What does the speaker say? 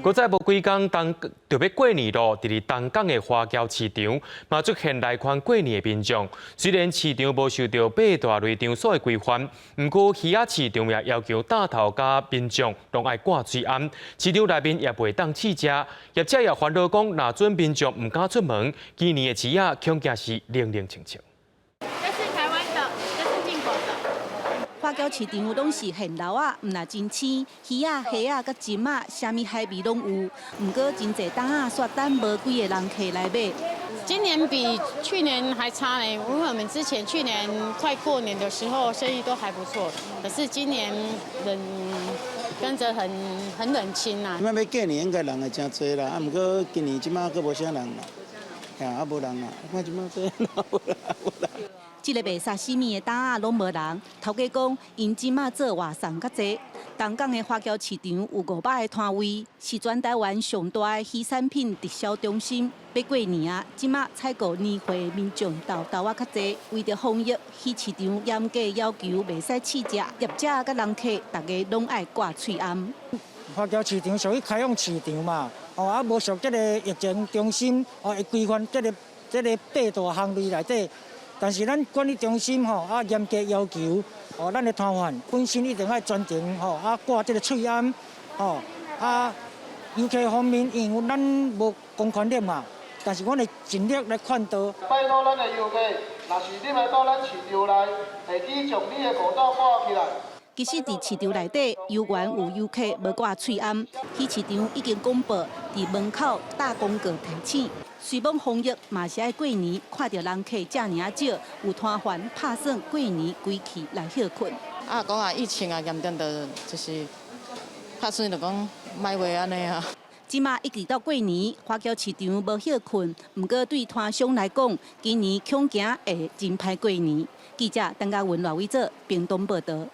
閣再無幾工，當就欲過年囉，佇咧東港的華僑市場，嘛出現來款過年的民眾。雖然市場無受著八大類場所的規範，毋過魚仔市場也要求擔頭佮民眾攏愛掛喙罨，市場內面也袂當試食。業者也煩惱講，若準民眾毋敢出門，今年的市仔恐驚是冷冷清清。這是台灣的，這是進口的。華僑市場攏是現撈仔，毋但真鮮，魚仔、蝦仔、佮蟳仔，啥物海味攏有。毋過真濟擔仔煞等無幾个人客來買。今年比去年還差呢，因為我們之前去年快過年的時候生意都還不錯，可是今年人跟着很冷清啊。這擺欲過年應該人會誠濟啦，啊，毋過今年這擺閣無啥人啦，嚇啊無人啦，看這擺這無人無人。這個賣沙西米的擔仔攏無人，頭家講𪜶這馬做外送較濟。東港的華僑市場有500个攤位，是全台灣上大的魚產品直銷中心。欲過年啊，這馬採購年貨的民眾沓沓仔較濟。為著防疫，魚市場嚴格要求袂使試食，業者佮人客逐家攏愛掛喙罨。華僑市場屬於開放市場嘛，哦啊無屬這个疫情中心哦，會規範這个八大項類內底。但是咱管理中心吼啊嚴格要求，哦，咱的攤販本身一定愛全程吼啊掛這个喙罨，吼啊遊客方面，因為咱無公權力嘛，但是阮會盡力來勸導。拜託咱的遊客，若是你來到咱市場內，會記將你的口罩掛起來。其實，佇市場內底，猶原有遊客無掛喙罨。魚市場已經公布，佇門口貼公告提醒。雖罔防疫，嘛是愛過年，看著人客遮爾仔少，有攤販拍算過年歸去來歇睏。啊，講啊，疫情啊嚴重著，就是拍算就講莫話按呢啊。這馬一直到過年，華僑市場無歇睏，毋過對攤商來講，今年恐驚會真歹過年。記者鄧家文、賴偉哲，屏東報導。